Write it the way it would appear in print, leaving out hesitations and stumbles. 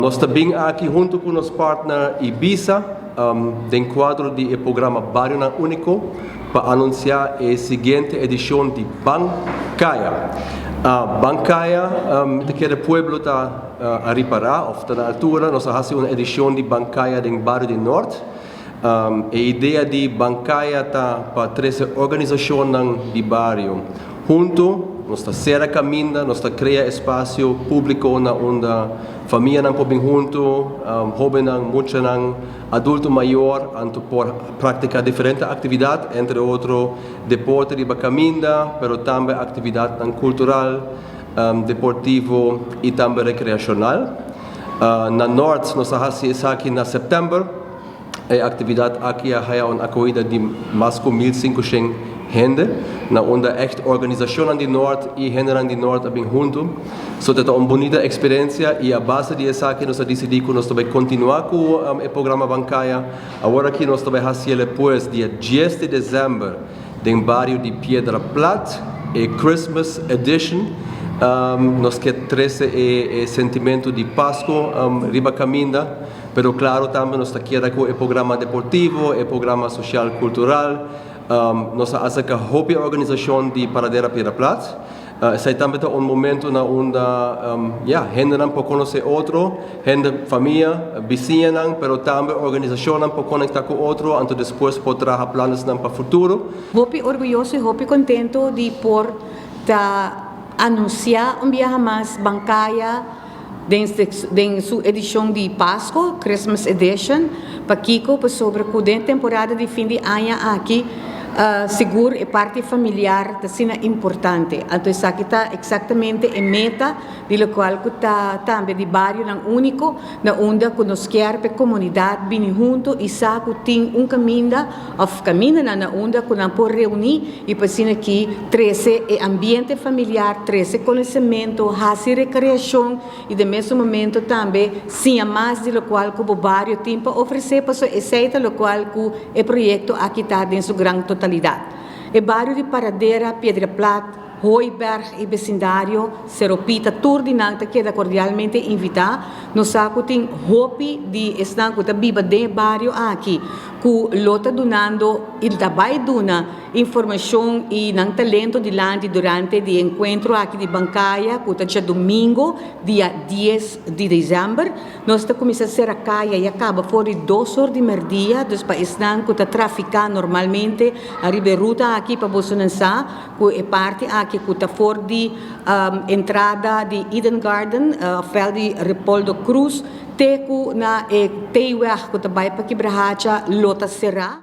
Nos ta bin aki hunto cu nos partner Ibisa, den cuadro di e programa Barionan Unico, pa anuncia e siguiente edicion di Ban Caya. Ban Caya, mi ta kere pueblo ta a ripara of ta na altura, nos a haci un edicion di Ban Caya den bario di Noord. E idea di Ban Caya ta pa trece organisacionnan di bario hunto. Nos ta cera caminda, nos ta crea espacio publico na unda famianan por bin hunto, hobennan, muchanan, adulto mayor, anto por practica diferente actividad, entre otro deporte riba caminda, pero tambe actividadnan cultural, deportivo y tambe recreacional. Na Noord nos a haci esaki na september. E actividad aki a haya un acogida di mas cu 1500 hende, na unda echt organisacionnan di Noord y hendenan di Noord a bin hunto. So ta un bunita experiencia y a base di esaki nos a dicidi cu nos ta bay continua cu e programa Ban Caya. Awor aki nos ta bay haci pues dia 10 di december den bario di Piedra Plat, e Christmas Edition. Nos kier trece e sentimento di Pasco riba caminda, pero claro, tambe nos ta keda cu e programa deportivo, e programa social cultural. Nos a acerca hopi organisacion di Paradera Piedra Plat. Esey tambe ta un momento na unda hendenan por conoce otro, hende, famia, bisiñanan, pero tambe organisacionnan por conecta cu otro, anto despues por traha planesnan pa futuro. Hopi orguyoso y hopi contento di por ta anuncia un biaha mas Ban Caya den su edicion di Pasco, Christmas Edition, pakico pasobra cu den temporada di fin di aña aki, sigur e parti familiar ta asina importante. Anto esaki ta exactamente e meta di locual cu ta tambe di Barionan Unico, na unda cu nos kier pa comunidad bini hunto y sa cu tin un caminda of caminda na unda cu nan por reuni y pa asina aki trece e ambiente familiar, trece conocimento, haci recreacion y den mesun momento tambe siña mas di locual cu bario tin pa ofrece, paso esey ta locual cu e proyecto aki ta den su gran totalidad. E bario di Paradera, Piedra Plat, Hooiberg y vecindario, Seropita, tur di nan ta keda cordialmente invita. Nos sa cu tin hopi di esnan cu ta biba den bario aki, cu lo ta dunando y ta bay duna informacion y nan talento dilanti durante di encuentro aki di Ban Caya, cu ta diadomingo, dia 10 di december. Nos ta cuminsa cera caya y caba for di 2 or di merdia, dus pa esnan cu ta trafica normalmente ariba ruta aki, pa boso sa, cu e parti aki cu ta for di entrada di Eden Garden, veld di Repoldo Cruz, te cu na e T-weg cu ta bay pa Kibrahacha lo ta cera.